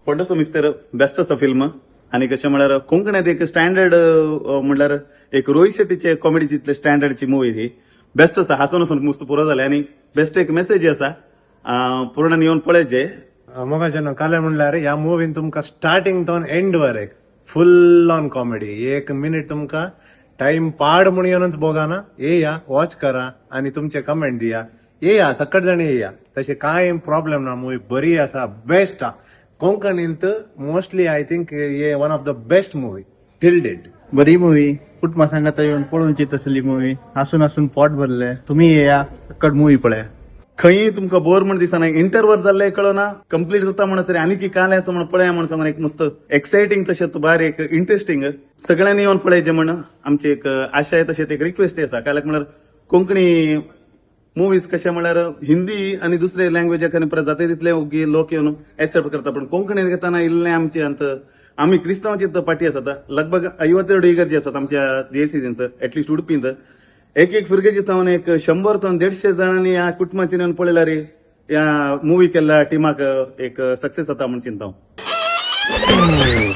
फोंडाचो मिस्तर best आसा film. आनी कशें म्हळ्यार कोंकणीत एक स्टँडर्ड, म्हणल्यार एक रोहित शेट्टीचे कॉमेडीची इतले स्टँडर्डची मुवी ही बेस्ट आसा. हासून हासून मस्त पुरो जालें आनी बेस्ट एक मेसेज आसा. पूर्ण येवन पळयचे. मोगाच्यानो, काले म्हणल्यार ह्या मुवीन तुमकां स्टार्टिंग तो एंड वरेक फुल ऑन कॉमेडी. एक मिनिट तुमकां टाइम पाड म्हूण येवनच बोगाना. येया, वॉच करा आनी तुमचे कमेंट दिया. येया, सकट जाण येया. तशें कांय प्रॉब्लेम ना. मुवी बरी आसा, बेस्ट आ कोंकणींत. मोस्टली I think हे one of the best movie till date. बरी मुवी. कुटुंबा सांगाता येवन पळोवची तसली मुवी. हासून हासून पोट भरले. तुम्ही येया, सकट मुवी पळया. खंय तुमकां बोर म्हण दिसना. इंटरवल जाल्ले कळना, कंप्लीट जाता म्हणसर आनी काल आसा म्हण पळया म्हण सांगून एक मस्त एक्सायटींग, तशेंच भायर एक इंटरेस्टिंग. सगळ्यांनी येवन पळयचें म्हण आमची एक आशा आहे, तशेंच एक रिक्वेस्ट आसा. काल म्हळ्यार कोंकणी मुवीज कशें म्हळ्यार हिंदी आनी दुसरे लँग्वेज परत जाता तितले ओगी लोक येवन एक्सेप्ट करता, पण कोंकणी घेतना इल्लें आमचे अंत आमी क्रिस्तांवाची पार्टी आसात. लगभग 52 इगर्जी आसात आमच्या दियसिजींत, एटलिस्ट उडपींत. एक एक फिरगेजी जावन एक 100 जावन 150 जाणांनी ह्या कुटुंबाची येवन पळयल्यार ह्या मुवी केल्ल्या टिमाक एक सक्सेस जाता म्हूण चिंता हांव.